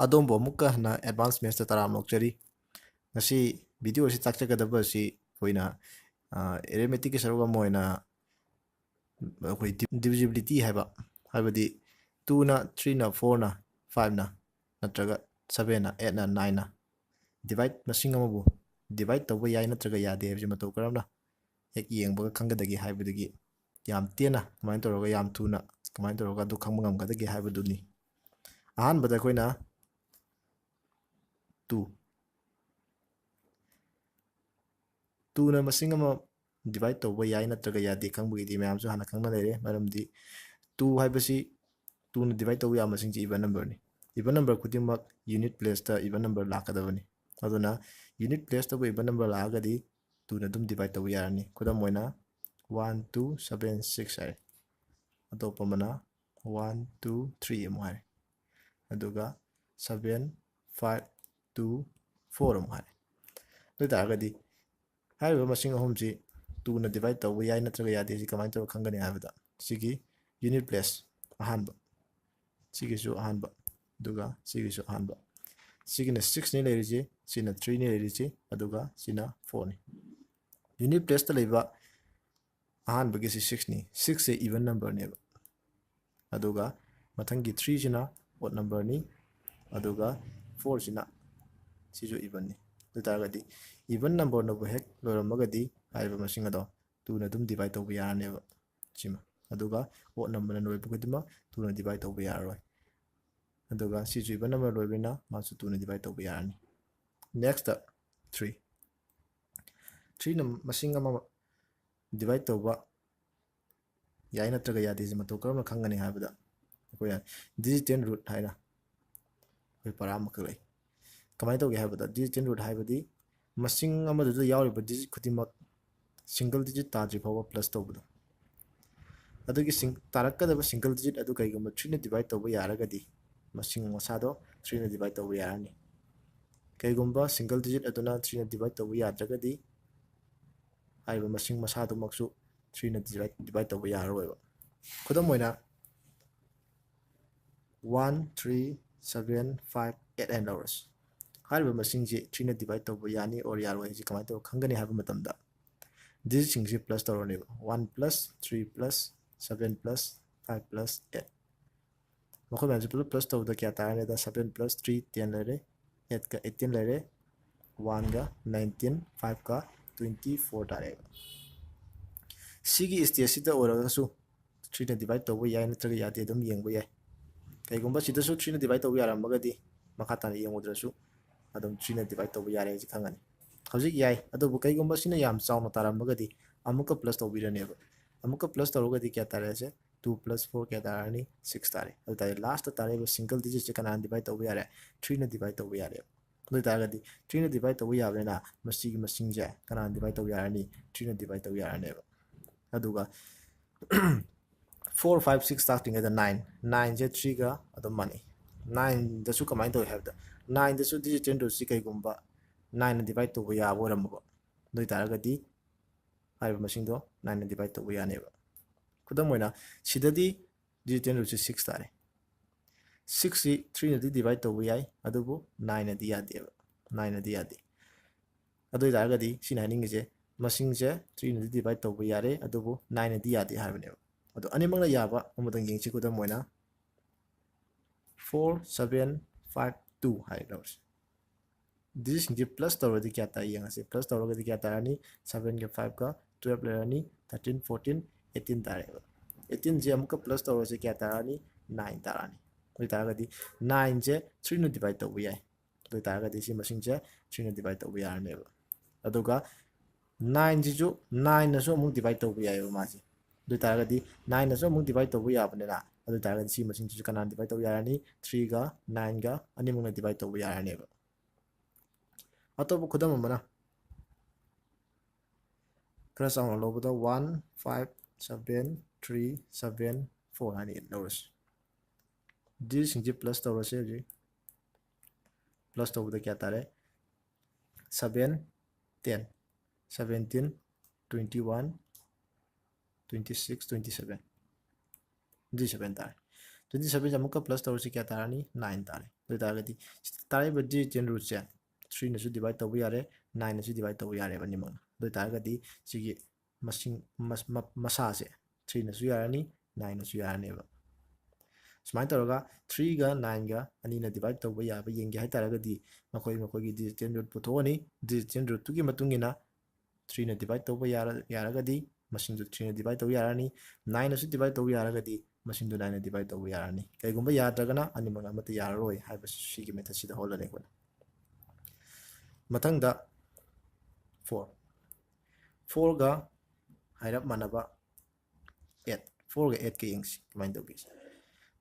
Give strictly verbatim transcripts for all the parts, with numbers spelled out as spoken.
ꯑꯗꯣꯝꯕꯨ ꯑꯃꯨꯛꯀ ꯍꯟꯅ ꯑꯦꯗꯚꯥꯟꯁ ꯃꯦꯠꯁꯇ ꯇꯔꯥꯝꯅ ꯑꯣꯛꯆꯔꯤ꯫ ꯉꯁꯤ ꯚꯤꯗꯤꯑꯣ ꯑꯁꯤ ꯇꯥꯛꯆꯒꯗꯕ ꯑꯁꯤ ꯑꯩꯈꯣꯏꯅ ꯑꯦꯔꯤꯊꯃꯦꯇꯤꯛꯀꯤ ꯁꯔꯨꯛ ꯑꯃ ꯑꯣꯏꯅ ꯑꯩꯈꯣꯏ ꯗꯤꯚꯤꯖꯤꯕꯤꯂꯤꯇꯤ ꯍꯥꯏꯕ, ꯍꯥꯏꯕꯗꯤ ꯇꯨꯅ, ꯊ꯭ꯔꯤꯅ, ꯐꯣꯔꯅ, ꯐꯥꯏꯚꯅ ꯅꯠꯇ꯭ꯔꯒ ꯁꯚꯦꯟꯅ, ꯑꯩꯠꯅ, ꯅꯥꯏꯟꯅ ꯗꯤꯚꯥꯏꯠ, ꯃꯁꯤꯡ ꯑꯃꯕꯨ ꯗꯤꯚꯥꯏꯠ ꯇꯧꯕ ꯌꯥꯏ ꯅꯠꯇ꯭ꯔꯒ ꯌꯥꯗꯦ ꯍꯥꯏꯕꯁꯤ ꯃꯇꯧ ꯀꯔꯝꯅ ꯍꯦꯛ ꯌꯦꯡꯕꯒ ꯈꯪꯒꯗꯒꯦ ꯍꯥꯏꯕꯗꯨꯒꯤ, ꯌꯥꯝ ꯇꯦꯟꯅ ꯀꯃꯥꯏꯅ ꯇꯧꯔꯒ ꯌꯥꯝ ꯊꯨꯅ ꯀꯃꯥꯏꯅ ꯇꯧꯔꯒ ꯑꯗꯨ ꯈꯪꯕ ꯉꯝꯒꯗꯒꯦ ꯍꯥꯏꯕꯗꯨꯅꯤ꯫ ꯑꯍꯥꯟꯕꯗ ꯑꯩꯈꯣꯏꯅ ꯇꯨ ꯇꯨꯅ ꯃꯁꯤꯡ ꯑꯃ ꯗꯤꯚꯥꯏꯠ ꯇꯧꯕ ꯌꯥꯏ ꯅꯠꯇ꯭ꯔꯒ ꯌꯥꯗꯦ ꯈꯪꯕꯒꯤꯗꯤ ꯃꯌꯥꯝꯁꯨ ꯍꯥꯟꯅ ꯈꯪꯅ ꯂꯩꯔꯦ꯫ ꯃꯔꯝꯗꯤ ꯇꯨ ꯍꯥꯏꯕꯁꯤ ꯇꯨꯅ ꯗꯤꯚꯥꯏꯠ ꯇꯧꯕ ꯌꯥꯕ ꯃꯁꯤꯡꯁꯤ ꯏꯚꯟ ꯅꯝꯕꯔꯅꯤ꯫ ꯏꯚꯟ ꯅꯝꯕꯔ ꯈꯨꯗꯤꯡꯃꯛ ꯌꯨꯅꯤꯠ ꯄ꯭ꯂꯦꯁꯇ ꯏꯚꯟ ꯅꯝꯕꯔ ꯂꯥꯛꯀꯗꯕꯅꯤ꯫ ꯑꯗꯨꯅ ꯌꯨꯅꯤꯠ ꯄ꯭ꯂꯦꯁꯇꯕꯨ ꯏꯚꯟ ꯅꯝꯕꯔ ꯂꯥꯛꯑꯒꯗꯤ ꯇꯨꯅ ꯑꯗꯨꯝ ꯗꯤꯚꯥꯏꯠ ꯇꯧꯕ ꯌꯥꯔꯅꯤ꯫ ꯈꯨꯗꯝ ꯑꯣꯏꯅ ꯋꯥꯟ ꯇꯨ ꯁꯚꯦꯟ ꯁꯤꯛꯁ ꯍꯥꯏꯔꯦ, ꯑꯇꯣꯞꯄ ꯑꯃꯅ ꯋꯥꯟ ꯇꯨ ꯊ꯭ꯔꯤ ꯑꯃꯨꯛ ꯍꯥꯏꯔꯦ, ꯑꯗꯨꯒ ꯁꯚꯦꯟ ꯐꯥꯏꯚ ꯇꯨ ꯐꯣꯔ ꯑꯃꯨꯛ ꯍꯥꯏꯔꯦ꯫ ꯑꯗꯨ ꯑꯣꯏ ꯇꯥꯔꯒꯗꯤ ꯍꯥꯏꯔꯤꯕ ꯃꯁꯤꯡ ꯑꯍꯨꯝꯁꯤ ꯇꯨꯅ ꯗꯤꯚꯥꯏꯠ ꯇꯧꯕ ꯌꯥꯏ ꯅꯠꯇ꯭ꯔꯒ ꯌꯥꯗꯦ, ꯁꯤ ꯀꯃꯥꯏꯅ ꯇꯧꯔꯒ ꯈꯪꯒꯅꯤ ꯍꯥꯏꯕꯗ, ꯁꯤꯒꯤ ꯌꯨꯅꯤꯠ ꯄ꯭ꯂꯦꯁ ꯑꯍꯥꯟꯕ, ꯁꯤꯒꯤꯁꯨ ꯑꯍꯥꯟꯕ, ꯑꯗꯨꯒ ꯁꯤꯒꯤꯁꯨ ꯑꯍꯥꯟꯕ, ꯁꯤꯒꯤꯅ ꯁꯤꯛꯁꯅꯤ ꯂꯩꯔꯤꯁꯤ, ꯁꯤꯅ ꯊ꯭ꯔꯤꯅꯤ ꯂꯩꯔꯤꯁꯤ, ꯑꯗꯨꯒ ꯁꯤꯅ ꯐꯣꯔꯅꯤ꯫ ꯌꯨꯅꯤꯠ ꯄ꯭ꯂꯦꯁꯇ ꯂꯩꯕ ꯑꯍꯥꯟꯕꯒꯤꯁꯤ ꯁꯤꯛꯁꯅꯤ꯫ ꯁꯤꯛꯁꯁꯦ ꯏꯚꯟ ꯅꯝꯕꯔꯅꯦꯕ꯫ ꯑꯗꯨꯒ ꯃꯊꯪꯒꯤ ꯊ꯭ꯔꯤꯁꯤꯅ ꯑꯣꯗ ꯅꯝꯕꯔꯅꯤ, ꯑꯗꯨꯒ ꯐꯣꯔꯁꯤꯅ, ꯁꯤꯁꯨ ꯏꯚꯟꯅꯤ꯫ ꯑꯗꯨ ꯑꯣꯏ ꯇꯥꯔꯒꯗꯤ ꯏꯚꯟ ꯅꯝꯕꯔꯅꯕꯨ ꯍꯦꯛ ꯂꯣꯏꯔꯝꯃꯒꯗꯤ ꯍꯥꯏꯔꯤꯕ ꯃꯁꯤꯡ ꯑꯗꯣ ꯇꯨꯅ ꯑꯗꯨꯝ ꯗꯤꯚꯥꯏꯠ ꯇꯧꯕ ꯌꯥꯔꯅꯦꯕ, ꯁꯤꯃ꯫ ꯑꯗꯨꯒ ꯑꯣꯗ ꯅꯝꯕꯔꯅ ꯂꯣꯏꯕ ꯈꯨꯗꯤꯡꯃꯛ ꯇꯨꯅ ꯗꯤꯚꯥꯏꯠ ꯇꯧꯕ ꯌꯥꯔꯔꯣꯏ꯫ ꯑꯗꯨꯒ ꯁꯤꯁꯨ ꯏꯚꯟ ꯅꯝꯕꯔ ꯂꯣꯏꯕꯅꯤꯅ ꯃꯥꯁꯨ ꯇꯨꯅ ꯗꯤꯚꯥꯏꯠ ꯇꯧꯕ ꯌꯥꯔꯅꯤ꯫ Next three. ꯊ꯭ꯔꯤꯅ ꯃꯁꯤꯡ ꯑꯃ ꯗꯤꯚꯥꯏꯠ ꯇꯧꯕ ꯌꯥꯏ ꯅꯠꯇ꯭ꯔꯒ ꯌꯥꯗꯦꯁꯦ ꯃꯇꯧ ꯀꯔꯝꯅ ꯈꯪꯒꯅꯤ ꯍꯥꯏꯕꯗ, ꯑꯩꯈꯣꯏꯅ ꯗꯤꯖꯤꯇꯦꯜ ꯔꯨꯠ ꯍꯥꯏꯅ ꯑꯩꯈꯣꯏ ꯄꯔꯥ ꯑꯃꯈꯛ ꯂꯩ꯫ ꯀꯃꯥꯏꯅ ꯇꯧꯒꯦ ꯍꯥꯏꯕꯗ, ꯗꯤꯖꯤꯇꯦꯜ ꯔꯨꯠ ꯍꯥꯏꯕꯗꯤ ꯃꯁꯤꯡ ꯑꯃꯗꯨꯗ ꯌꯥꯎꯔꯤꯕ ꯗꯤꯖꯤꯠ ꯈꯨꯗꯤꯡꯃꯛ ꯁꯤꯡꯒꯜ ꯗꯤꯖꯤꯠ ꯇꯥꯗ꯭ꯔꯤ ꯐꯥꯎꯕ ꯄ꯭ꯂꯁ ꯇꯧꯕꯗꯣ꯫ ꯑꯗꯨꯒꯤ ꯁꯤꯡ-, ꯇꯥꯔꯛꯀꯗꯕ ꯁꯤꯡꯒꯜ ꯗꯤꯖꯤꯠ ꯑꯗꯨ ꯀꯩꯒꯨꯝꯕ ꯊ꯭ꯔꯤꯅ ꯗꯤꯚꯥꯏꯠ ꯇꯧꯕ ꯌꯥꯔꯒꯗꯤ, ꯃꯁꯤꯡ ꯃꯁꯥꯗꯣ ꯊ꯭ꯔꯤꯅ ꯗꯤꯚꯥꯏꯠ ꯇꯧꯕ ꯌꯥꯔꯅꯤ꯫ ꯀꯩꯒꯨꯝꯕ ꯁꯤꯡꯒꯜ ꯗꯤꯖꯤꯠ ꯑꯗꯨꯅ ꯊ꯭ꯔꯤꯅ ꯗꯤꯚꯥꯏꯠ ꯇꯧꯕ ꯌꯥꯗ꯭ꯔꯒꯗꯤ, ꯍꯥꯏꯔꯤꯕ ꯃꯁꯤꯡ ꯃꯁꯥꯗꯨꯃꯛꯁꯨ ꯊ꯭ꯔꯤꯅ ꯗꯤꯚꯥꯏꯠ, ꯗꯤꯚꯥꯏꯠ ꯇꯧꯕ ꯌꯥꯔꯔꯣꯏꯕ꯫ ꯈꯨꯗꯝ ꯑꯣꯏꯅ, one three seven, five, eight ꯍꯥꯏꯅ ꯂꯧꯔꯁꯤ꯫ ꯍꯥꯏꯔꯤꯕ ꯃꯁꯤꯡꯁꯤ threeꯅ divide ꯇꯧꯕ ꯌꯥꯅꯤ or ꯌꯥꯔꯣꯏ ꯍꯥꯏꯁꯤ ꯀꯃꯥꯏꯅ ꯇꯧꯕ ꯈꯪꯒꯅꯤ ꯍꯥꯏꯕ ꯃꯇꯝꯗ, digitꯁꯤꯡꯁꯤ plus ꯇꯧꯔꯅꯦꯕ꯫ One plus three plus seven plus five plus eight, ꯃꯈꯣꯏ ꯃꯌꯥꯝꯁꯤ ꯄꯨꯂꯞ plus ꯇꯧꯕꯗ ꯀꯌꯥ ꯇꯥꯔꯅꯤꯗ? Seven plus three, ten ꯂꯩꯔꯦ, eightꯀ eighteen ꯂꯩꯔꯦ, oneꯒ nineteen, fiveꯀ twenty four ꯇꯥꯔꯦꯕ꯫ ꯁꯤꯒꯤ stageꯁꯤꯗ ꯑꯣꯏꯔꯒꯁꯨ threeꯅ divide ꯇꯧꯕ ꯌꯥꯏ ꯅꯠꯇ꯭ꯔꯒ ꯌꯥꯗꯦ, ꯑꯗꯨꯝ ꯌꯦꯡꯕ ꯌꯥꯏ꯫ ꯀꯩꯒꯨꯝꯕ ꯁꯤꯗꯁꯨ threeꯅ divide ꯇꯧꯕ ꯌꯥꯔꯝꯃꯒꯗꯤ ꯃꯈꯥ ꯇꯥꯅ ꯌꯦꯡꯉꯨꯗ꯭ꯔꯁꯨ ꯑꯗꯨꯝ threeꯅ divide ꯇꯧꯕ ꯌꯥꯔꯦ ꯍꯥꯏꯁꯦ ꯈꯪꯉꯅꯤ꯫ ꯍꯧꯖꯤꯛ ꯌꯥꯏ, ꯑꯗꯨꯕꯨ ꯀꯩꯒꯨꯝꯕ ꯁꯤꯅ ꯌꯥꯝ ꯆꯥꯎꯅ ꯇꯥꯔꯝꯃꯒꯗꯤ ꯑꯃꯨꯛꯀ plus ꯇꯧꯕꯤꯔꯅꯦꯕ꯫ ꯑꯃꯨꯛꯀ plus ꯇꯧꯔꯒꯗꯤ ꯀꯌꯥ ꯇꯥꯔꯦ ꯍꯥꯏꯁꯦ? Two plus four ꯀꯌꯥ ꯇꯥꯔꯅꯤ? Six ꯇꯥꯔꯦ꯫ ꯑꯗꯨ ꯇꯥꯔꯗꯤ lastꯇ ꯇꯥꯔꯛꯏꯕ single digitꯁꯦ ꯀꯅꯥꯅ divide ꯇꯧꯕ ꯌꯥꯔꯦ? Threeꯅ divide ꯇꯧꯕ ꯌꯥꯔꯦꯕ꯫ ꯑꯗꯨ ꯑꯣꯏꯇꯥꯔꯒꯗꯤ threeꯅ divide ꯇꯧꯕ ꯌꯥꯕꯅꯤꯅ ꯃꯁꯤꯒꯤ ꯃꯁꯤꯡꯁꯦ ꯀꯅꯥꯅ divide ꯇꯧꯕ ꯌꯥꯔꯅꯤ? Threeꯅ divide ꯇꯧꯕ ꯌꯥꯔꯅꯦꯕ꯫ ꯑꯗꯨꯒ four, five, six ꯇꯥꯛꯇ꯭ꯔꯤꯉꯩꯗ nine, nineꯁꯦ threeꯒ ꯑꯗꯨꯝ ꯃꯥꯟꯅꯩ꯫ Nineꯗꯁꯨ ꯀꯃꯥꯏꯅ ꯇꯧꯏ ꯍꯥꯏꯕꯗ, nineꯗꯁꯨ digit ten rootꯁꯤ ꯀꯩꯒꯨꯝꯕ nineꯅ divide ꯇꯧꯕ ꯌꯥꯕ ꯑꯣꯏꯔꯝꯃꯕ, ꯑꯗꯨ ꯑꯣꯏꯇꯥꯔꯒꯗꯤ ꯍꯥꯏꯔꯤꯕ ꯃꯁꯤꯡꯗꯣ nineꯅ divide ꯇꯧꯕ ꯌꯥꯅꯦꯕ꯫ ꯈꯨꯗꯝ ꯑꯣꯏꯅ, ꯁꯤꯗꯗꯤ digit ten rootꯁꯤ six ꯇꯥꯔꯦ꯫ Sixꯁꯤ threeꯅꯗꯤ divide ꯇꯧꯕ ꯌꯥꯏ, ꯑꯗꯨꯕꯨ nineꯅꯗꯤ ꯌꯥꯗꯦꯕ, nineꯅꯗꯤ ꯌꯥꯗꯦ꯫ ꯑꯗꯨ ꯑꯣꯏꯇꯥꯔꯒꯗꯤ ꯁꯤꯅ ꯍꯥꯏꯅꯤꯡꯉꯤꯁꯦ, ꯃꯁꯤꯡꯁꯦ threeꯅꯗꯤ divide ꯇꯧꯕ ꯌꯥꯔꯦ, ꯑꯗꯨꯕꯨ nineꯅꯗꯤ ꯌꯥꯗꯦ ꯍꯥꯏꯕꯅꯦꯕ꯫ ꯑꯗꯣ ꯑꯅꯤꯃꯛꯅ ꯌꯥꯕ ꯑꯃꯗꯪ ꯌꯦꯡꯁꯤ꯫ ꯈꯨꯗꯝ ꯑꯣꯏꯅ, four, seven, five, two ꯍꯥꯏꯔ ꯂꯧꯔꯁꯤ꯫ Digitꯁꯤꯡꯁꯤ plus ꯇꯧꯔꯗꯤ ꯀꯌꯥ ꯇꯥꯏ ꯌꯦꯡꯉꯁꯤ꯫ Plus ꯇꯧꯔꯒꯗꯤ ꯀꯌꯥ ꯇꯥꯔꯅꯤ? Sevenꯒ fiveꯀ twelve ꯂꯩꯔꯅꯤ, thirteen, fourteen, eighteen ꯇꯥꯔꯦꯕ꯫ Eighteenꯁꯦ ꯑꯃꯨꯛꯀ plus ꯇꯧꯔꯁꯤ, ꯀꯌꯥ ꯇꯥꯔꯅꯤ? Nine ꯇꯥꯔꯅꯤ꯫ ꯑꯗꯨ ꯑꯣꯏꯇꯥꯔꯒꯗꯤ nineꯁꯦ threeꯅ divide ꯇꯧꯕ ꯌꯥꯏ꯫ ꯑꯗꯨ ꯑꯣꯏꯇꯥꯔꯒꯗꯤ ꯁꯤ ꯃꯁꯤꯡꯁꯦ threeꯅ divide ꯇꯧꯕ ꯌꯥꯔꯅꯦꯕ꯫ ꯑꯗꯨꯒ nineꯁꯤꯁꯨ nineꯅꯁꯨ ꯑꯃꯨꯛ divide ꯇꯧꯕ ꯌꯥꯏꯑꯕ ꯃꯥꯁꯦ꯫ ꯑꯗꯨ ꯑꯣꯏꯇꯥꯔꯒꯗꯤ nineꯅꯁꯨ ꯑꯃꯨꯛ divide ꯇꯧꯕ ꯌꯥꯕꯅꯤꯅ, ꯑꯗꯨ ꯑꯣꯏꯇꯥꯔꯒꯗꯤ ꯁꯤ ꯃꯁꯤꯡꯁꯤꯁꯨ ꯀꯅꯥꯅ divide ꯇꯧꯕ ꯌꯥꯔꯅꯤ? Threeꯒ nineꯒ ꯑꯅꯤꯃꯛꯅ divide ꯇꯧꯕ ꯌꯥꯔꯅꯦꯕ꯫ ꯑꯇꯣꯞꯄ ꯈꯨꯗꯝ ꯑꯃꯅ, ꯈꯔ ꯆꯥꯎꯅ ꯂꯧꯕꯗ, one, five, seven, three, seven, four ꯍꯥꯏꯅ ꯂꯧꯔꯁꯤ꯫ Digitꯁꯤꯡꯁꯤ plus ꯇꯧꯔꯁꯤ ꯍꯧꯖꯤꯛ꯫ Plus ꯇꯧꯕꯗ ꯀꯌꯥ ꯇꯥꯔꯦ? Seven, ten, seventeen, twenty one, twenty six, twenty seven꯫ Twenty seven ꯇꯥꯔꯦ꯫ Twenty seven ꯑꯃꯨꯛꯀ plus ꯇꯧꯔꯁꯤ, ꯀꯌꯥ ꯇꯥꯔꯅꯤ? Nine ꯇꯥꯔꯦ꯫ ꯑꯗꯨ ꯑꯣꯏꯇꯥꯔꯒꯗꯤ ꯁꯤ ꯇꯥꯔꯛꯏꯕ digit chain root ꯁꯦ three ꯅꯁꯨ divide ꯇꯧꯕ ꯌꯥꯔꯦ, nine ꯅꯁꯨ divide ꯇꯧꯕ ꯌꯥꯔꯦꯕ ꯑꯅꯤꯃꯛꯅ꯫ ꯑꯗꯨ ꯑꯣꯏꯇꯥꯔꯒꯗꯤ ꯁꯤꯒꯤ ꯃꯁꯤꯡ ꯃꯁꯥꯁꯦ three ꯅꯁꯨ ꯌꯥꯔꯅꯤ, nine ꯅꯁꯨ ꯌꯥꯔꯅꯦꯕ꯫ ꯁꯨꯃꯥꯏꯅ ꯇꯧꯔꯒ three ꯒ nine ꯒ ꯑꯅꯤꯅ divide ꯇꯧꯕ ꯌꯥꯕ ꯌꯦꯡꯒꯦ ꯍꯥꯏꯇꯥꯔꯒꯗꯤ ꯃꯈꯣꯏ ꯃꯈꯣꯏꯒꯤ digit chain root ꯄꯨꯊꯣꯛꯑꯅꯤ꯫ Digit chain root ꯇꯨꯒꯤ ꯃꯇꯨꯡ ꯏꯟꯅ three ꯅ divide ꯇꯧꯕ ꯌꯥꯔ-, ꯌꯥꯔꯒꯗꯤ ꯃꯁꯤꯡꯗꯨ three ꯅ divide ꯇꯧꯕ ꯌꯥꯔꯅꯤ꯫ Nine ꯅꯁꯨ divide ꯇꯧꯕ ꯌꯥꯔꯒꯗꯤ ꯃꯁꯤꯡꯗꯨ nine ꯅ divide ꯇꯧꯕ ꯌꯥꯔꯅꯤ꯫ ꯀꯩꯒꯨꯝꯕ ꯌꯥꯗ꯭ꯔꯒꯅ ꯑꯅꯤꯃꯛ ꯑꯃꯠꯇ ꯌꯥꯔꯔꯣꯏ ꯍꯥꯏꯕꯁꯤ ꯁꯤꯒꯤ method ꯁꯤꯗ ꯍꯣꯜꯂꯅꯤ ꯑꯩꯈꯣꯏꯅ꯫ ꯃꯊꯪꯗ four, four ꯒ ꯍꯥꯏꯔꯞ ꯃꯥꯟꯅꯕ eight, four ꯒ eight ꯀ ꯌꯦꯡꯁꯤ ꯀꯃꯥꯏꯅ ꯇꯧꯒꯦ꯫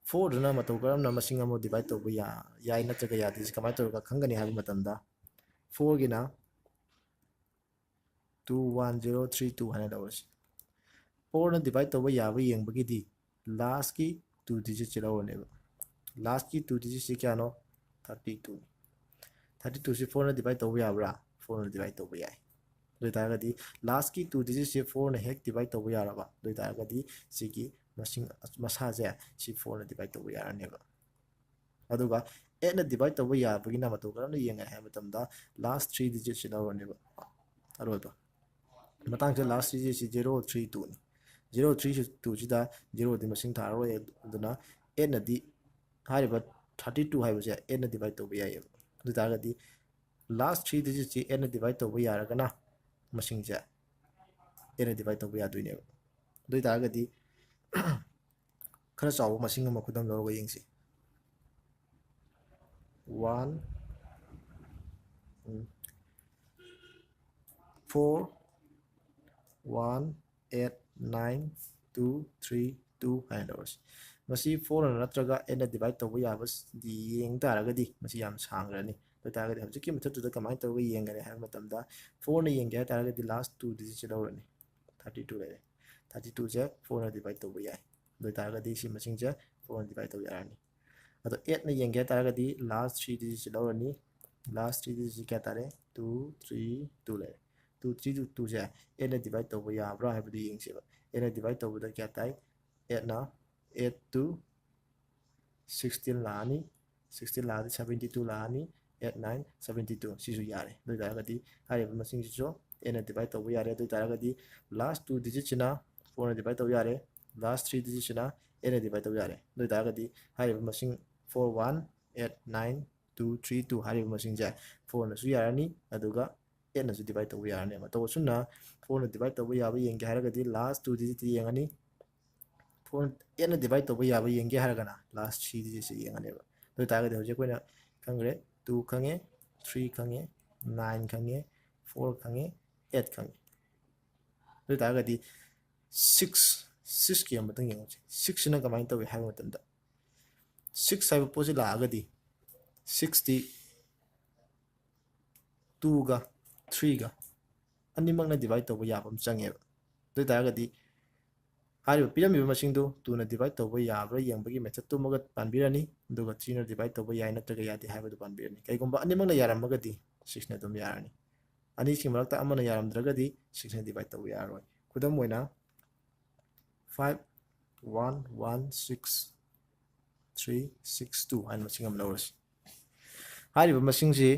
Four ꯗꯨꯅ ꯃꯇꯧ ꯀꯔꯝꯅ ꯃꯁꯤꯡ ꯑꯃ divide ꯇꯧꯕ ꯌꯥ-, ꯌꯥꯏ ꯅꯠꯇ꯭ꯔꯒ ꯌꯥꯗꯦ, ꯁꯤ ꯀꯃꯥꯏꯅ ꯇꯧꯔꯒ ꯈꯪꯒꯅꯤ ꯍꯥꯏꯕ ꯃꯇꯝꯗ, four ꯒꯤꯅ two one zero three two ꯍꯥꯏꯅ ꯂꯧꯔꯁꯤ꯫ Four ꯅ divide ꯇꯧꯕ ꯌꯥꯕ ꯌꯦꯡꯕꯒꯤꯗꯤ last ꯀꯤ two digit ꯁꯤ ꯂꯧꯔꯅꯦꯕ꯫ Last ꯀꯤ two digit ꯁꯤ ꯀꯌꯥꯅꯣ? Thirty two ꯅꯤ꯫ Thirty two ꯁꯤ four ꯅ divide ꯇꯧꯕ ꯌꯥꯕ꯭ꯔꯥ? Four ꯅ divide ꯇꯧꯕ ꯌꯥꯏ꯫ ꯑꯗꯨ ꯑꯣꯏꯇꯥꯔꯒꯗꯤ last ꯀꯤ two digit ꯁꯤ four ꯅ ꯍꯦꯛ divide ꯇꯧꯕ ꯌꯥꯔꯕ, ꯑꯗꯨ ꯑꯣꯏꯇꯥꯔꯒꯗꯤ ꯁꯤꯒꯤ ꯃꯁꯤꯡ ꯃꯁꯥꯁꯦ ꯁꯤ four ꯅ divide ꯇꯧꯕ ꯌꯥꯔꯅꯦꯕ꯫ ꯑꯗꯨꯒ eight ꯅ divide ꯇꯧꯕ ꯌꯥꯕꯒꯤꯅ ꯃꯇꯧ ꯀꯔꯝꯅ ꯌꯦꯡꯒꯅꯤ ꯍꯥꯏꯕ ꯃꯇꯝꯗ last three digit ꯁꯤ ꯂꯧꯔꯅꯦꯕ꯫ ꯑꯔꯣꯏꯕ ꯃꯇꯥꯡꯁꯤꯗ last three digit ꯁꯤ zero three two ꯅꯤ꯫ Zero three two ꯁꯤꯗ zero ꯗꯤ ꯃꯁꯤꯡ ꯊꯥꯔꯔꯣꯏ, ꯑꯗꯨꯅ eight ꯅꯗꯤ ꯍꯥꯏꯔꯤꯕ thirty two ꯍꯥꯏꯕꯁꯦ eight ꯅ divide ꯇꯧꯕ ꯌꯥꯏꯌꯦꯕ꯫ ꯑꯗꯨ ꯑꯣꯏꯇꯥꯔꯒꯗꯤ last three digit ꯁꯤ eight ꯅ divide ꯇꯧꯕ ꯌꯥꯔꯒꯅ ꯃꯁꯤꯡꯁꯦ eight ꯅ divide ꯇꯧꯕ ꯌꯥꯗꯣꯏꯅꯦꯕ꯫ ꯑꯗꯨ ꯑꯣꯏꯇꯥꯔꯒꯗꯤ ꯈꯔ ꯆꯥꯎꯕ ꯃꯁꯤꯡ ꯑꯃ ꯈꯨꯗꯝ ꯂꯧꯔꯒ ꯌꯦꯡꯁꯤ꯫ One, ꯎꯝ, four, one, eight, nine, two, three, two ꯍꯥꯏꯅ ꯂꯧꯔꯁꯤ꯫ ꯃꯁꯤ four ꯅ ꯅꯠꯇ꯭ꯔꯒ eight ꯅ divide ꯇꯧꯕ ꯌꯥꯕ ꯌꯦꯡ ꯇꯥꯔꯒꯗꯤ ꯃꯁꯤ ꯌꯥꯝ ꯁꯥꯡꯈ꯭ꯔꯅꯤ꯫ ꯑꯗꯨ ꯑꯣꯏꯇꯥꯔꯒꯗꯤ ꯍꯧꯖꯤꯛꯀꯤ method ꯇꯨꯗ ꯀꯃꯥꯏꯅ ꯇꯧꯔꯒ ꯌꯦꯡꯒꯅꯤ ꯍꯥꯏꯕ ꯃꯇꯝꯗ, four ꯅ ꯌꯦꯡꯒꯦ ꯍꯥꯏ ꯇꯥꯔꯒꯗꯤ last two digit ꯁꯤ ꯂꯧꯔꯅꯤ꯫ Thirty two ꯂꯩꯔꯦ꯫ Thirty two ꯁꯦ four ꯅ divide ꯇꯧꯕ ꯌꯥꯏ꯫ ꯑꯗꯨ ꯑꯣꯏꯇꯥꯔꯒꯗꯤ ꯁꯤ ꯃꯁꯤꯡꯁꯦ four ꯅ divide ꯇꯧꯕ ꯌꯥꯔꯅꯤ꯫ ꯑꯗꯣ eight ꯅ ꯌꯦꯡꯒꯦ ꯍꯥꯏ ꯇꯥꯔꯒꯗꯤ last three digit ꯁꯤ ꯂꯧꯔꯅꯤ꯫ Last three digit ꯁꯤ ꯀꯌꯥ ꯇꯥꯔꯦ? Two, three, two ꯂꯩꯔꯦ꯫ Two, three, two, two ꯁꯦ eight ꯅ divide ꯇꯧꯕ ꯌꯥꯕ꯭ꯔꯥ ꯍꯥꯏꯕꯗꯨ ꯌꯦꯡꯁꯦꯕ꯫ Eight ꯅ divide ꯇꯧꯕꯗ ꯀꯌꯥ ꯇꯥꯏ? Eight ꯅ eight two sixteen ꯂꯥꯛꯑꯅꯤ, sixteen ꯂꯥꯛꯑꯗꯤ seventy two ꯂꯥꯛꯑꯅꯤ, eight nine seventy two, ꯁꯤꯁꯨ ꯌꯥꯔꯦ꯫ ꯑꯗꯨ ꯑꯣꯏꯇꯥꯔꯒꯗꯤ ꯍꯥꯏꯔꯤꯕ ꯃꯁꯤꯡꯁꯤꯁꯨ eight ꯅ divide ꯇꯧꯕ ꯌꯥꯔꯦ꯫ ꯑꯗꯨ ꯑꯣꯏꯇꯥꯔꯒꯗꯤ last two digitꯁꯤꯅ four ꯅ divide ꯇꯧꯕ ꯌꯥꯔꯦ, last three digitꯁꯤꯅ eight ꯅ divide ꯇꯧꯕ ꯌꯥꯔꯦ꯫ ꯑꯗꯨ ꯑꯣꯏꯇꯥꯔꯒꯗꯤ ꯍꯥꯏꯔꯤꯕ ꯃꯁꯤꯡ four one eight nine two three two ꯍꯥꯏꯔꯤꯕ ꯃꯁꯤꯡꯁꯦ four ꯅꯁꯨ ꯌꯥꯔꯅꯤ, ꯑꯗꯨꯒ eight ꯅꯁꯨ divide ꯇꯧꯕ ꯌꯥꯔꯅꯤ꯫ ꯃꯇꯧ ꯑꯁꯨꯝꯅ four ꯅ divide ꯇꯧꯕ ꯌꯥꯕ ꯌꯦꯡꯒꯦ ꯍꯥꯏꯔꯒꯗꯤ last two digitꯇ ꯌꯦꯡꯉꯅꯤ, four eight ꯅ divide ꯇꯧꯕ ꯌꯥꯕ ꯌꯦꯡꯒꯦ ꯍꯥꯏꯔꯒꯅ last three digitꯁꯦ ꯌꯦꯡꯉꯅꯦꯕ꯫ ꯑꯗꯨ ꯑꯣꯏꯇꯥꯔꯒꯗꯤ ꯍꯧꯖꯤꯛ ꯑꯩꯈꯣꯏꯅ ꯈꯪꯈ꯭ꯔꯦ, two ꯈꯪꯉꯦ, three ꯈꯪꯉꯦ, nine ꯈꯪꯉꯦ, four ꯈꯪꯉꯦ, eight ꯈꯪꯉꯦ꯫ ꯑꯗꯨ ꯑꯣꯏꯇꯥꯔꯒꯗꯤ six, sixꯀꯤ ꯑꯃꯇꯪ ꯌꯦꯡꯉꯁꯤ꯫ Sixꯁꯤꯅ ꯀꯃꯥꯏꯅ ꯇꯧꯏ ꯍꯥꯏꯕ ꯃꯇꯝꯗ, six ꯍꯥꯏꯕ ꯄꯣꯠꯁꯤ ꯂꯥꯛꯑꯒꯗꯤ sixꯇꯤ twoꯒ threeꯒ ꯑꯅꯤꯃꯛꯅ divide ꯇꯧꯕ ꯌꯥꯕ ꯑꯃ ꯆꯪꯉꯦꯕ꯫ ꯑꯗꯨ ꯑꯣꯏꯇꯥꯔꯒꯗꯤ ꯍꯥꯏꯔꯤꯕ ꯄꯤꯔꯝꯃꯤꯕ ꯃꯁꯤꯡꯗꯨ twoꯅ divide ꯇꯧꯕ ꯌꯥꯕ꯭ꯔꯥ ꯌꯦꯡꯕꯒꯤ methodꯇꯨꯃꯒ ꯄꯥꯟꯕꯤꯔꯅꯤ, ꯑꯗꯨꯒ threeꯅ divide ꯇꯧꯕ ꯌꯥꯏ ꯅꯠꯇ꯭ꯔꯒ ꯌꯥꯗꯦ ꯍꯥꯏꯕꯗꯨ ꯄꯥꯟꯕꯤꯔꯅꯤ꯫ ꯀꯩꯒꯨꯝꯕ ꯑꯅꯤꯃꯛꯅ ꯌꯥꯔꯝꯃꯒꯗꯤ sixꯅ ꯑꯗꯨꯝ ꯌꯥꯔꯅꯤ꯫ ꯑꯅꯤꯁꯤꯒꯤ ꯃꯔꯛꯇ ꯑꯃꯅ ꯌꯥꯔꯝꯗ꯭ꯔꯒꯗꯤ sixꯅ divide ꯇꯧꯕ ꯌꯥꯔꯔꯣꯏ꯫ ꯈꯨꯗꯝ ꯑꯣꯏꯅ, five one one six three six two ꯍꯥꯏꯅ ꯃꯁꯤꯡ ꯑꯃ ꯂꯧꯔꯁꯤ꯫ ꯍꯥꯏꯔꯤꯕ ꯃꯁꯤꯡꯁꯤ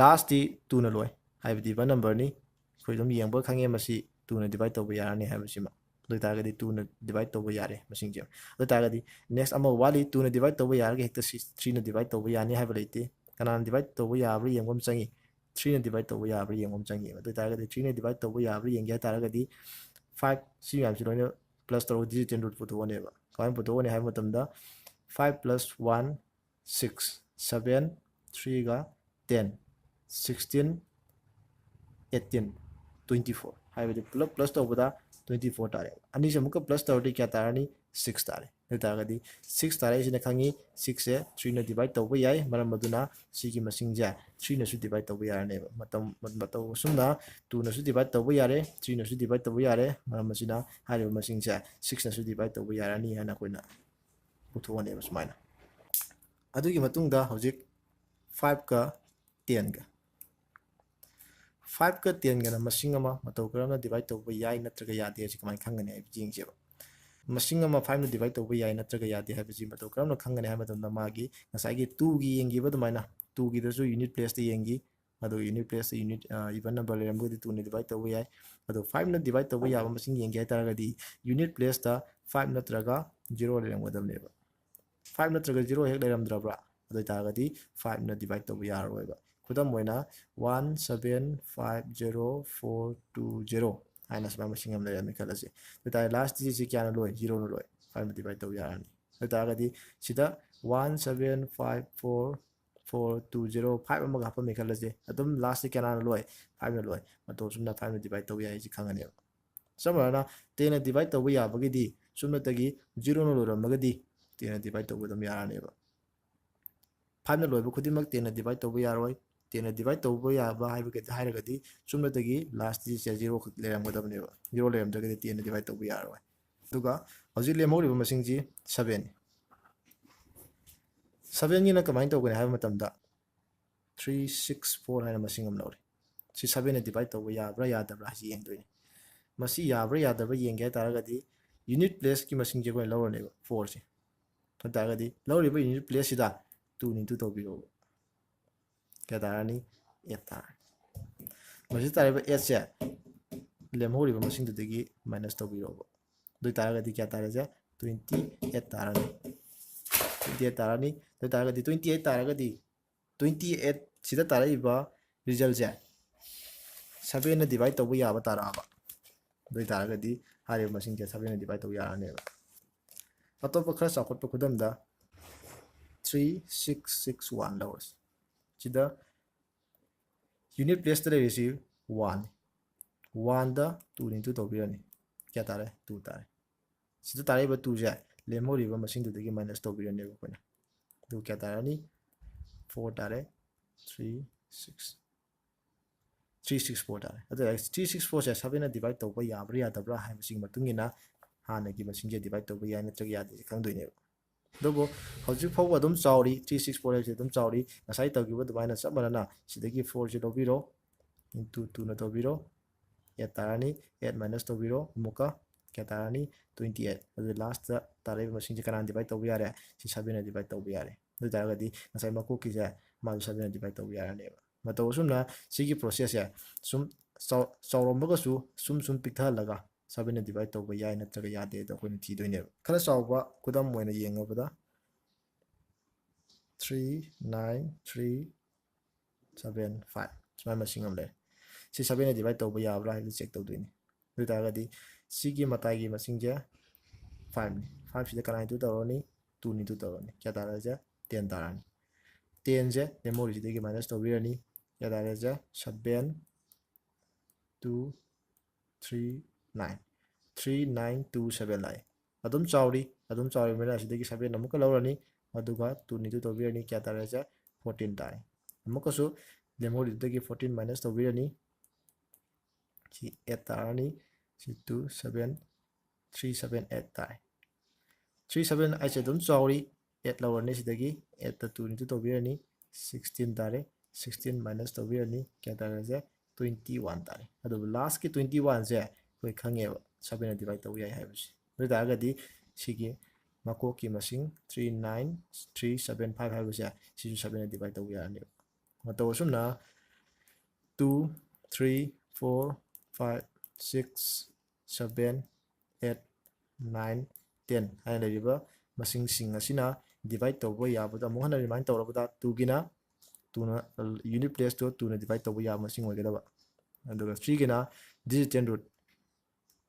lastꯇꯤ twoꯅ ꯂꯣꯏ, ꯍꯥꯏꯕꯗꯤ even numberꯅꯤ꯫ ꯑꯩꯈꯣꯏ ꯑꯗꯨꯝ ꯌꯦꯡꯕ ꯈꯪꯉꯦ ꯃꯁꯤ twoꯅ divide ꯇꯧꯕ ꯌꯥꯔꯅꯤ ꯍꯥꯏꯕꯁꯤꯃ꯫ ꯑꯗꯨ ꯑꯣꯏꯇꯥꯔꯒꯗꯤ twoꯅ divide ꯇꯧꯕ ꯌꯥꯔꯦ ꯃꯁꯤꯡꯁꯦ꯫ ꯑꯗꯨ ꯑꯣꯏꯇꯥꯔꯒꯗꯤ next ꯑꯃ ꯋꯥꯠꯂꯤ, twoꯅ divide ꯇꯧꯕ ꯌꯥꯔꯒ ꯍꯦꯛꯇ threeꯅ divide ꯇꯧꯕ ꯌꯥꯅꯤ ꯍꯥꯏꯕ ꯂꯩꯇꯦ꯫ ꯀꯅꯥꯅ divide ꯇꯧꯕ ꯌꯥꯕ꯭ꯔꯥ ꯌꯦꯡꯕ ꯑꯃ ꯆꯪꯉꯤ, threeꯅ divide ꯇꯧꯕ ꯌꯥꯕ꯭ꯔꯥ ꯌꯦꯡꯕ ꯑꯃ ꯆꯪꯉꯤ꯫ ꯑꯗꯨ ꯑꯣꯏꯇꯥꯔꯒꯗꯤ threeꯅ divide ꯇꯧꯕ ꯌꯥꯕ꯭ꯔꯥ ꯌꯦꯡꯒꯦ ꯍꯥꯏꯇꯥꯔꯒꯗꯤ five, ꯁꯤ ꯃꯌꯥꯝꯁꯤ ꯂꯣꯏꯅ plus ꯇꯧꯔꯒ digit ten root ꯄꯨꯊꯣꯛꯑꯅꯦꯕ꯫ ꯀꯃꯥꯏꯅ ꯄꯨꯊꯣꯛꯑꯅꯤ ꯍꯥꯏꯕ ꯃꯇꯝꯗ, five plus one six, seven, threeꯒ ten, sixteen, eighteen, twenty four, ꯍꯥꯏꯕꯗꯤ ꯄꯨꯂꯞ plus ꯇꯧꯕꯗ twenty four ꯇꯥꯔꯦ꯫ ꯑꯅꯤꯁꯦ ꯑꯃꯨꯛꯀ plus ꯇꯧꯔꯗꯤ ꯀꯌꯥ ꯇꯥꯔꯅꯤ? Six ꯇꯥꯔꯦ꯫ ꯑꯗꯨ ꯑꯣꯏꯇꯥꯔꯒꯗꯤ six ꯇꯥꯔꯛꯏꯁꯤꯅ ꯈꯪꯉꯤ, sixꯁꯦ threeꯅ divide ꯇꯧꯕ ꯌꯥꯏ, ꯃꯔꯝ ꯑꯗꯨꯅ ꯁꯤꯒꯤ ꯃꯁꯤꯡꯁꯦ threeꯅꯁꯨ divide ꯇꯧꯕ ꯌꯥꯔꯅꯦꯕ꯫ ꯃꯇꯝ, ꯃꯇꯧ ꯑꯁꯨꯝꯅ twoꯅꯁꯨ divide ꯇꯧꯕ ꯌꯥꯔꯦ, threeꯅꯁꯨ divide ꯇꯧꯕ ꯌꯥꯔꯦ, ꯃꯔꯝ ꯑꯁꯤꯅ ꯍꯥꯏꯔꯤꯕ ꯃꯁꯤꯡꯁꯦ sixꯅꯁꯨ divide ꯇꯧꯕ ꯌꯥꯔꯅꯤ ꯍꯥꯏꯅ ꯑꯩꯈꯣꯏꯅ ꯄꯨꯊꯣꯛꯑꯅꯦꯕ ꯁꯨꯃꯥꯏꯅ꯫ ꯑꯗꯨꯒꯤ ꯃꯇꯨꯡꯗ ꯍꯧꯖꯤꯛ fiveꯀ tenꯒ, fiveꯀ tenꯒꯅ ꯃꯁꯤꯡ ꯑꯃ ꯃꯇꯧ ꯀꯔꯝꯅ divide ꯇꯧꯕ ꯌꯥꯏ ꯅꯠꯇ꯭ꯔꯒ ꯌꯥꯗꯦ ꯍꯥꯏꯁꯤ ꯀꯃꯥꯏꯅ ꯈꯪꯒꯅꯤ ꯍꯥꯏꯕ ꯌꯦꯡꯁꯦꯕ꯫ ꯃꯁꯤꯡ ꯑꯃ fiveꯅ divide ꯇꯧꯕ ꯌꯥꯏ ꯅꯠꯇ꯭ꯔꯒ ꯌꯥꯗꯦ ꯍꯥꯏꯕꯁꯤ ꯃꯇꯧ ꯀꯔꯝꯅ ꯈꯪꯒꯅꯤ ꯍꯥꯏꯕ ꯃꯇꯝꯗ, ꯃꯥꯒꯤ ꯉꯁꯥꯏꯒꯤ twoꯒꯤ ꯌꯦꯡꯈꯤꯕ ꯑꯗꯨꯃꯥꯏꯅ, twoꯒꯤꯗꯁꯨ unit placeꯇ ꯌꯦꯡꯈꯤ, ꯑꯗꯨꯒ unit placeꯇ unit, ꯑ, even number ꯂꯩꯔꯝꯒꯗꯤ twoꯅ divide ꯇꯧꯕ ꯌꯥꯏ꯫ ꯑꯗꯣ fiveꯅ divide ꯇꯧꯕ ꯌꯥꯕ ꯃꯁꯤꯡ ꯌꯦꯡꯒꯦ ꯍꯥꯏꯇꯥꯔꯒꯗꯤ, unit placeꯇ five ꯅꯠꯇ꯭ꯔꯒ zero ꯂꯩꯔꯝꯒꯗꯕꯅꯦꯕ꯫ Five ꯅꯠꯇ꯭ꯔꯒ zero ꯍꯦꯛ ꯂꯩꯔꯝꯗ꯭ꯔꯕ꯭ꯔꯥ? ꯑꯗꯨ ꯑꯣꯏꯇꯥꯔꯒꯗꯤ fiveꯅ divide ꯇꯧꯕ ꯌꯥꯔꯔꯣꯏꯕ꯫ ꯈꯨꯗꯝ ꯑꯣꯏꯅ, one seven five zero four two zero ꯍꯥꯏꯅ ꯁꯨꯃꯥꯏꯅ ꯃꯁꯤꯡ ꯑꯃ ꯂꯩꯔꯝꯃꯦ ꯈꯜꯂꯁꯦ꯫ ꯑꯗꯨ ꯑꯣꯏꯇꯥꯔꯗꯤ last digitꯁꯤ ꯀꯌꯥꯅ ꯂꯣꯏ? Zeroꯅ ꯂꯣꯏ꯫ Fiveꯅ divide ꯇꯧꯕ ꯌꯥꯔꯅꯤ꯫ ꯑꯗꯨ ꯑꯣꯏꯇꯥꯔꯒꯗꯤ ꯁꯤꯗ one seven five four four two zero five ꯑꯃꯒ ꯍꯥꯞꯄꯝꯃꯦ ꯈꯜꯂꯁꯦ, ꯑꯗꯨꯝ lastꯁꯤ ꯀꯅꯥꯅ ꯂꯣꯏ? Fiveꯅ ꯂꯣꯏ꯫ ꯃꯇꯧ ꯑꯁꯨꯝꯅ fiveꯅ divide ꯇꯧꯕ ꯌꯥꯏ ꯍꯥꯏꯁꯤ ꯈꯪꯉꯅꯦꯕ꯫ ꯆꯞ ꯃꯥꯟꯅꯅ tenꯅ divide ꯇꯧꯕ ꯌꯥꯕꯒꯤꯗꯤ ꯆꯨꯝꯅꯇꯒꯤ zeroꯅ ꯂꯣꯏꯔꯝꯃꯒꯗꯤ tenꯅ divide ꯇꯧꯕ ꯑꯗꯨꯝ ꯌꯥꯔꯅꯦꯕ꯫ Fiveꯅ ꯂꯣꯏꯕ ꯈꯨꯗꯤꯡꯃꯛ tenꯅ divide ꯇꯧꯕ ꯌꯥꯔꯣꯏ꯫ Tenꯅ divide ꯇꯧꯕ ꯌꯥꯕ ꯍꯥꯏꯕꯒꯤ, ꯍꯥꯏꯔꯒꯗꯤ ꯆꯨꯝꯅꯇꯒꯤ last digitꯁꯦ zero ꯈꯛ ꯂꯩꯔꯝꯒꯗꯕꯅꯦꯕ꯫ Zero ꯂꯩꯔꯝꯗ꯭ꯔꯒꯗꯤ tenꯅ divide ꯇꯧꯕ ꯌꯥꯔꯣꯏ꯫ ꯑꯗꯨꯒ ꯍꯧꯖꯤꯛ ꯂꯦꯝꯍꯧꯔꯤꯕ ꯃꯁꯤꯡꯁꯤ sevenꯅꯤ꯫ Sevenꯒꯤꯅ ꯀꯃꯥꯏꯅ ꯇꯧꯒꯅꯤ ꯍꯥꯏꯕ ꯃꯇꯝꯗ, three six four ꯍꯥꯏꯅ ꯃꯁꯤꯡ ꯑꯃ ꯂꯧꯔꯦ꯫ ꯁꯤ sevenꯅ divide ꯇꯧꯕ ꯌꯥꯕ꯭ꯔꯥ ꯌꯥꯗꯕ꯭ꯔꯥ ꯍꯥꯏꯁꯤ ꯌꯦꯡꯗꯣꯏꯅꯤ꯫ ꯃꯁꯤ ꯌꯥꯕ꯭ꯔꯥ ꯌꯥꯗꯕ꯭ꯔꯥ ꯌꯦꯡꯒꯦ ꯍꯥꯏ ꯇꯥꯔꯒꯗꯤ, unit placeꯀꯤ ꯃꯁꯤꯡꯁꯦ ꯑꯩꯈꯣꯏꯅ ꯂꯧꯔꯅꯦꯕ, fourꯁꯦ꯫ ꯑꯗꯨ ꯇꯥꯔꯒꯗꯤ ꯂꯧꯔꯤꯕ unit placeꯁꯤꯗ twoꯅ into ꯇꯧꯕꯤꯔꯣꯕ꯫ ꯀꯌꯥ ꯇꯥꯔꯅꯤ? Eight ꯇꯥꯔꯅꯤ꯫ ꯃꯁꯤ ꯇꯥꯔꯤꯕ eightꯁꯦ ꯂꯦꯝꯍꯧꯔꯤꯕ ꯃꯁꯤꯡꯗꯨꯗꯒꯤ minus ꯇꯧꯕꯤꯔꯣꯕ꯫ ꯑꯗꯨ ꯑꯣꯏꯇꯥꯔꯒꯗꯤ ꯀꯌꯥ ꯇꯥꯔꯁꯦ? Twenty eight ꯇꯥꯔꯅꯤ꯫ Twenty eight ꯇꯥꯔꯅꯤ꯫ ꯑꯗꯨ ꯑꯣꯏꯇꯥꯔꯒꯗꯤ twenty eight ꯇꯥꯔꯒꯗꯤ, twenty eight ꯁꯤꯗ ꯇꯥꯔꯛꯏꯕ resultꯁꯦ sevenꯅ divide ꯇꯧꯕ ꯌꯥꯕ ꯇꯥꯔꯛꯑꯕ꯫ ꯑꯗꯨ ꯑꯣꯏꯇꯥꯔꯒꯗꯤ ꯍꯥꯏꯔꯤꯕ ꯃꯁꯤꯡꯁꯦ sevenꯅ divide ꯇꯧꯕ ꯌꯥꯔꯅꯦꯕ꯫ ꯑꯇꯣꯞꯄ ꯈꯔ ꯆꯥꯎꯈꯠꯄ ꯈꯨꯗꯝꯗ, three six six one ꯂꯧꯔꯁꯤ꯫ ꯁꯤꯗ unit placeꯇ ꯂꯩꯔꯤꯁꯤ one꯫ Oneꯗ twoꯅ into ꯇꯧꯕꯤꯔꯅꯤ꯫ ꯀꯌꯥ ꯇꯥꯔꯦ? Two ꯇꯥꯔꯦ꯫ ꯁꯤꯗ ꯇꯥꯔꯛꯏꯕ twoꯁꯦ ꯂꯦꯝꯍꯧꯔꯤꯕ ꯃꯁꯤꯡꯗꯨꯗꯒꯤ minus ꯇꯧꯕꯤꯔꯅꯦꯕ ꯑꯩꯈꯣꯏꯅ꯫ ꯑꯗꯨ ꯀꯌꯥ ꯇꯥꯔꯅꯤ? Four ꯇꯥꯔꯦ꯫ Three six, three six four ꯇꯥꯔꯦ꯫ ꯑꯗꯨ ꯑꯣꯏꯔꯒ three six fourꯁꯦ sevenꯅ divide ꯇꯧꯕ ꯌꯥꯕ꯭ꯔꯥ ꯌꯥꯗꯕ꯭ꯔꯥ ꯍꯥꯏꯕꯁꯤꯒꯤ ꯃꯇꯨꯡ ꯏꯟꯅ ꯍꯥꯟꯅꯒꯤ ꯃꯁꯤꯡꯁꯦ divide ꯇꯧꯕ ꯌꯥꯏ ꯅꯠꯇ꯭ꯔꯒ ꯌꯥꯗꯦ ꯈꯪꯗꯣꯏꯅꯦꯕ꯫ ꯑꯗꯨꯕꯨ ꯍꯧꯖꯤꯛ ꯐꯥꯎꯕ ꯑꯗꯨꯝ ꯆꯥꯎꯔꯤ, three six four ꯍꯥꯏꯕꯁꯤ ꯑꯗꯨꯝ ꯆꯥꯎꯔꯤ꯫ ꯉꯁꯥꯏ ꯇꯧꯈꯤꯕ ꯑꯗꯨꯃꯥꯏꯅ ꯆꯞ ꯃꯥꯟꯅꯅ ꯁꯤꯗꯒꯤ fourꯁꯦ ꯂꯧꯕꯤꯔꯣ, into twoꯅ ꯇꯧꯕꯤꯔꯣ, eight ꯇꯥꯔꯅꯤ꯫ Eight minus ꯇꯧꯕꯤꯔꯣ ꯑꯃꯨꯛꯀ, ꯀꯌꯥ ꯇꯥꯔꯅꯤ? Twenty eight꯫ ꯑꯗꯨꯗꯤ ꯂꯥꯁꯇ ꯇꯥꯔꯛꯏꯕ ꯃꯁꯤꯡꯁꯦ ꯀꯅꯥꯅ divide ꯇꯧꯕ ꯌꯥꯔꯦ? ꯁꯤ seven ꯅ divide ꯇꯧꯕ ꯌꯥꯔꯦ꯫ ꯑꯗꯨ ꯑꯣꯏ ꯇꯥꯔꯒꯗꯤ ꯉꯁꯥꯏ ꯃꯀꯣꯛꯀꯤꯁꯦ ꯃꯥꯁꯨ seven ꯅ divide ꯇꯧꯕ ꯌꯥꯔꯅꯦꯕ꯫ ꯃꯇꯧ ꯑꯁꯨꯝꯅ ꯁꯤꯒꯤ process ꯁꯦ ꯁꯨꯝ ꯆꯥꯎ-, ꯆꯥꯎꯔꯝꯕꯒꯁꯨ ꯁꯨꯝ ꯁꯨꯝ ꯄꯤꯛꯊꯍꯜꯂꯒ seven ꯅ divide ꯇꯧꯕ ꯌꯥꯏ ꯅꯠꯇ꯭ꯔꯒ ꯌꯥꯗꯦ ꯑꯗꯣ ꯑꯩꯈꯣꯏꯅ ꯊꯤꯗꯣꯏꯅꯦꯕ꯫ ꯈꯔ ꯆꯥꯎꯕ ꯈꯨꯗꯝ ꯑꯣꯏꯅ ꯌꯦꯡꯉꯕꯗ three nine three seven five ꯁꯨꯃꯥꯏꯅ ꯃꯁꯤꯡ ꯑꯃ ꯂꯩꯔꯦ꯫ ꯁꯤ seven ꯅ divide ꯇꯧꯕ ꯌꯥꯕ꯭ꯔꯥ ꯍꯥꯏꯕꯗꯨ check ꯇꯧꯗꯣꯏꯅꯤ꯫ ꯑꯗꯨ ꯑꯣꯏ ꯇꯥꯔꯒꯗꯤ ꯁꯤꯒꯤ ꯃꯇꯥꯏꯒꯤ ꯃꯁꯤꯡꯁꯦ five ꯅꯤ꯫ Five ꯁꯤꯗ ꯀꯅꯥ into ꯇꯧꯔꯅꯤ? Two ꯅ into ꯇꯧꯔꯅꯤ꯫ ꯀꯌꯥ ꯇꯥꯔꯁꯦ? Ten ꯇꯥꯔꯅꯤ꯫ Ten ꯁꯦ memory ꯁꯤꯗꯒꯤ minus ꯇꯧꯕꯤꯔꯅꯤ꯫ ꯀꯌꯥ ꯇꯥꯔꯁꯦ? Seven, two, three, nine꯫ Three nine two seven ꯂꯥꯛꯑꯦ꯫ ꯑꯗꯨꯝ ꯆꯥꯎꯔꯤ, ꯑꯗꯨꯝ ꯆꯥꯎꯔꯤꯕꯅꯤꯅ ꯑꯁꯤꯗꯒꯤ seven ꯑꯃꯨꯛꯀ ꯂꯧꯔꯅꯤ, ꯑꯗꯨꯒ two ꯅ into ꯇꯧꯕꯤꯔꯅꯤ꯫ ꯀꯌꯥ ꯇꯥꯔꯦꯁꯦ? Fourteen ꯇꯥꯔꯦ꯫ ꯑꯃꯨꯛꯀꯁꯨ memory ꯗꯨꯗꯒꯤ fourteen minus ꯇꯧꯕꯤꯔꯅꯤ, ꯁꯤ eight ꯇꯥꯔꯅꯤ, ꯁꯤ two, seven, three seven eight ꯇꯥꯔꯦ꯫ Three seven eight ꯁꯦ ꯑꯗꯨꯝ ꯆꯥꯎꯔꯤ, eight ꯂꯧꯔꯅꯤ ꯁꯤꯗꯒꯤ, eight ꯇ two into ꯇꯧꯕꯤꯔꯅꯤ, sixteen ꯇꯥꯔꯦ꯫ Sixteen minus ꯇꯧꯕꯤꯔꯅꯤ, ꯀꯌꯥ ꯇꯥꯔꯦꯁꯦ? Twenty one ꯇꯥꯔꯦ꯫ ꯑꯗꯨꯕꯨ last ꯀꯤ twenty one ꯁꯦ ꯑꯩꯈꯣꯏ ꯈꯪꯉꯦꯕ, seven ꯅ divide ꯇꯧꯕ ꯌꯥꯏ ꯍꯥꯏꯕꯁꯦ꯫ ꯑꯗꯨ ꯑꯣꯏ ꯇꯥꯔꯒꯗꯤ ꯁꯤꯒꯤ ꯃꯀꯣꯛꯀꯤ ꯃꯁꯤꯡ three nine three seven five ꯍꯥꯏꯕꯁꯦ ꯁꯤꯁꯨ seven ꯅ divide ꯇꯧꯕ ꯌꯥꯔꯅꯦꯕ꯫ ꯃꯇꯧ ꯑꯁꯨꯝꯅ two, three, four, five, six, seven, eight, nine, ten ꯍꯥꯏꯅ ꯂꯩꯔꯤꯕ ꯃꯁꯤꯡꯁꯤꯡ ꯑꯁꯤꯅ divide ꯇꯧꯕ ꯌꯥꯕꯗ ꯑꯃꯨꯛ ꯍꯟꯅ remind ꯇꯧꯔꯕꯗ two ꯒꯤꯅ two ꯅ unit place ꯇꯣ two ꯅ divide ꯇꯧꯕ ꯌꯥꯕ ꯃꯁꯤꯡ ꯑꯣꯏꯒꯗꯕ꯫ ꯑꯗꯨꯒ three ꯒꯤꯅ digit ten root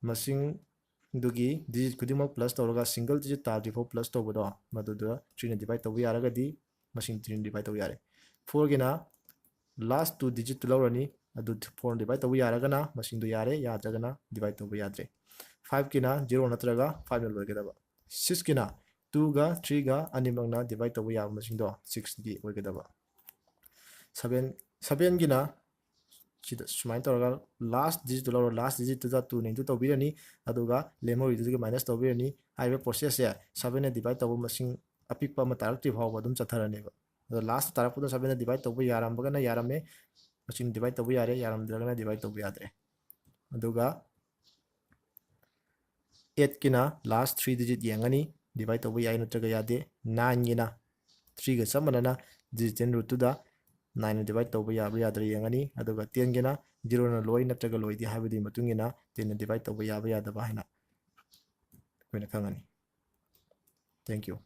ꯃꯁꯤꯡꯗꯨꯒꯤ digit ꯈꯨꯗꯤꯡꯃꯛ plus ꯇꯧꯔꯒ single digit ꯇꯥꯗ꯭ꯔꯤꯐꯥꯎ plus ꯇꯧꯕꯗꯣ ꯃꯗꯨꯗ three ꯅ divide ꯇꯧꯕ ꯌꯥꯔꯒꯗꯤ ꯃꯁꯤꯡ three ꯅ divide ꯇꯧꯕ ꯌꯥꯔꯦ꯫ Four ꯒꯤꯅ last two digit two ꯂꯧꯔꯅꯤ, ꯑꯗꯨ four ꯅ divide ꯇꯧꯕ ꯌꯥꯔꯒꯅ ꯃꯁꯤꯡꯗꯣ ꯌꯥꯔꯦ, ꯌꯥꯗ꯭ꯔꯒꯅ divide ꯇꯧꯕ ꯌꯥꯗ꯭ꯔꯦ꯫ Five ꯀꯤꯅ zero ꯅꯠꯇ꯭ꯔꯒ five ꯅ ꯂꯣꯏꯒꯗꯕ꯫ Six ꯀꯤꯅ two ꯒ three ꯒ ꯑꯅꯤꯃꯛꯅ divide ꯇꯧꯕ ꯌꯥꯕ ꯃꯁꯤꯡꯗꯣ six ꯗꯤ ꯑꯣꯏꯒꯗꯕ꯫ Seven, seven ꯒꯤꯅ ꯁꯤꯗ ꯁꯨꯃꯥꯏꯅ ꯇꯧꯔꯒ last digit ꯇꯨ ꯂꯧꯔꯣ, last digit ꯇꯨꯗ two ꯅ into ꯇꯧꯕꯤꯔꯅꯤ, ꯑꯗꯨꯒ memory ꯗꯨꯗꯒꯤ minus ꯇꯧꯕꯤꯔꯅꯤ꯫ ꯍꯥꯏꯔꯤꯕ process ꯁꯦ seven ꯅ divide ꯇꯧꯕ ꯃꯁꯤꯡ ꯑꯄꯤꯛꯄ ꯑꯃ ꯇꯥꯔꯛꯇ꯭ꯔꯤ ꯐꯥꯎꯕ ꯑꯗꯨꯝ ꯆꯠꯊꯔꯅꯦꯕ꯫ ꯑꯗꯣ last ꯇꯥꯔꯛꯄꯗ seven ꯅ divide ꯇꯧꯕ ꯌꯥꯔꯝꯕꯒꯅ ꯌꯥꯔꯝꯃꯦ, ꯃꯁꯤꯡ divide ꯇꯧꯕ ꯌꯥꯔꯦ, ꯌꯥꯔꯝꯗ꯭ꯔꯒꯅ divide ꯇꯧꯕ ꯌꯥꯗ꯭ꯔꯦ꯫ ꯑꯗꯨꯒ ꯑꯩꯠꯀꯤꯅ ꯂꯥꯁ ꯊ꯭ꯔꯤ ꯗꯤꯖꯤꯠ ꯌꯦꯡꯉꯅꯤ, ꯗꯤꯚꯥꯏꯠ ꯇꯧꯕ ꯌꯥꯏ ꯅꯠꯇ꯭ꯔꯒ ꯌꯥꯗꯦ꯫ ꯅꯥꯏꯟꯒꯤꯅ ꯊ꯭ꯔꯤꯒ ꯆꯞ ꯃꯥꯟꯅꯅ ꯗꯤꯖꯤꯇꯦꯜ ꯔꯨꯠꯇꯨꯗ ꯅꯥꯏꯟꯅ ꯗꯤꯚꯥꯏꯠ ꯇꯧꯕ ꯌꯥꯕ꯭ꯔꯥ ꯌꯥꯗ꯭ꯔꯥ ꯌꯦꯡꯉꯅꯤ꯫ ꯑꯗꯨꯒ ꯇꯦꯟꯒꯤꯅ ꯖꯤꯔꯣꯅ ꯂꯣꯏ ꯅꯠꯇ꯭ꯔꯒ ꯂꯣꯏꯗꯦ ꯍꯥꯏꯕꯗꯨꯒꯤ ꯃꯇꯨꯡ ꯏꯟꯅ ꯇꯦꯟꯅ ꯗꯤꯚꯥꯏꯠ ꯇꯧꯕ ꯌꯥꯕ꯭ꯔꯥ ꯌꯥꯗꯕ ꯍꯥꯏꯅ ꯑꯩꯈꯣꯏꯅ ꯈꯪꯉꯅꯤ꯫ Thank you꯫